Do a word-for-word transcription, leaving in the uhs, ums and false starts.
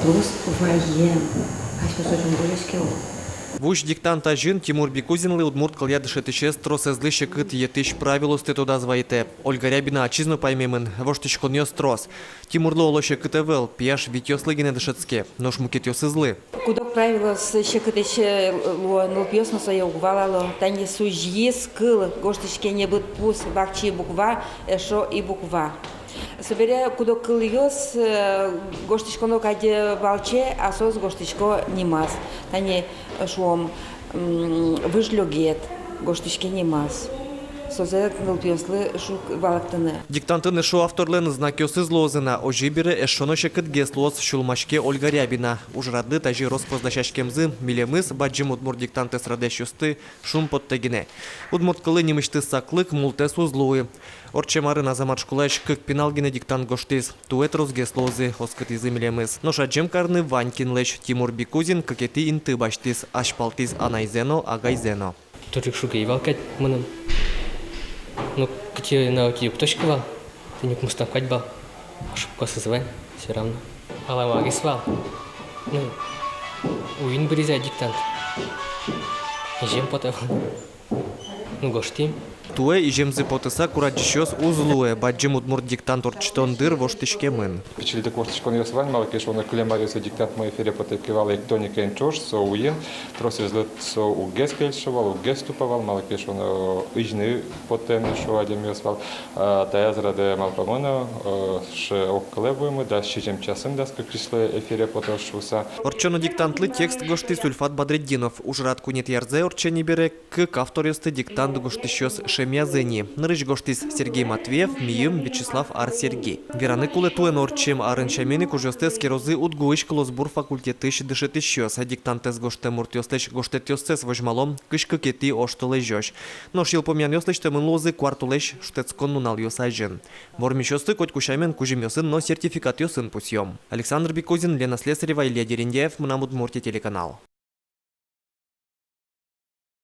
Трос ваем, асьмеос озьы ум возиське. Вуж диктант азьын Тимур Бикузинлы удмурт кылъя дышетӥсез тросэзлы секыт йӧтӥсь правилоосты тодаз вайытэ. Ольга Рябина ачиз но паймемын: воштӥськонъёс трос. Тимурлы оло секыт ӧвӧл, пияш витьёслы гинэ дышетске, нош мукетъёсызлы. Куд-ог правилоос секытысь луо, нылпиос но сое уг валало. Тани сузьыез кыл, гожтӥське небыт пус, вакчи буква, эшшо и буква. Собере куд-ог кылъёс, э, гожтӥськоно кадь валче, а соос гожтӥсько нимаз. Тани, э, шуом, м, выж лёгет, гожтӥське нимаз. Созэ нылпиослы шуг валэктыны. Диктантын эшшо авторлэн знакъёсыз луозы на, озьы бере эшшо но секытгес луоз, сюлмаське Ольга Рябина. Ужрадлы тазьы рос-прос дасяськемзы милемыз, бадӟым удмурт диктантэз радъясьёсты шумпоттэ гинэ. Удмурт кыллы нимысьтыз саклык, мултэс уз луы. Ортчем арын Азамат школаысь кык пинал гинэ диктант гожтӥз. Туэ тросгес луозы, оскытӥзы милемыз. Нош адӟем карны вань кинлэсь. Тимур Бикузин кыкетӥ инты басьтӥз, азьпалтӥз анайзэ но, агайзэ но. Турик шуг ӧй вал кадь мыным. Ну, кытӥ но ӧти уг тодӥськы вал. Тӥни укмыстон кадь балл. Ошибкаосыз вань, всё равно. Валамон, гес вал. Ну, уин быриз ай диктант. Изем потэ вал. Ну, гожтӥм. Туэ иземзы потыса курадӟисьёс уз луэ, бадӟым удмурт диктант ортчытон дыр воштӥськемын. Пичильтык воштӥськонъёс вань, малы ке шуоно кылем аръёсы диктантмы эфире потэ ке вал эктоникаен ӵош, со уин, тросэзлы со уггес кельшо вал, уггес тупа вал, малы ке шуоно изьыны потэ ни шуо адямиос вал. А, таяз радэ малпамы но, э, сыӵе огкылэ вуимы, дас сизьым часын дас кык числое эфире потоз шуыса. Ортчоно диктантлы текст гожтӥз Ульфат Бадретдинов. Ужрад куинетӥ арзэ ортче ни бере, кык авторъёсты диктант гожтӥсьёс шемъязы ни. Нырысь гожтӥз Сергей Матвеев, мийым Вячеслав Ар-Серги. Вераны кулэ, туэ но ортчем арын сямен ик ужъёсты эскерозы УдГУысь кылосбур факультетысь дышетӥсьёс. Диктантэз гожтэм муртъёслэсь гожтэтъёссэс возьмало кызь кыкетӥ оштолэзёзь. Нош йылпумъянъёс лэсьтэмын луозы куартолэзь шутэтскон нуналъёс азьын. Вормисьёсты котьку сямен кузьымъёсын но сертификатъёсын пусъём. Александр Бикузин, Лена Слесарева, Илья Дерендяев, «Мынам Удмуртие» телеканал.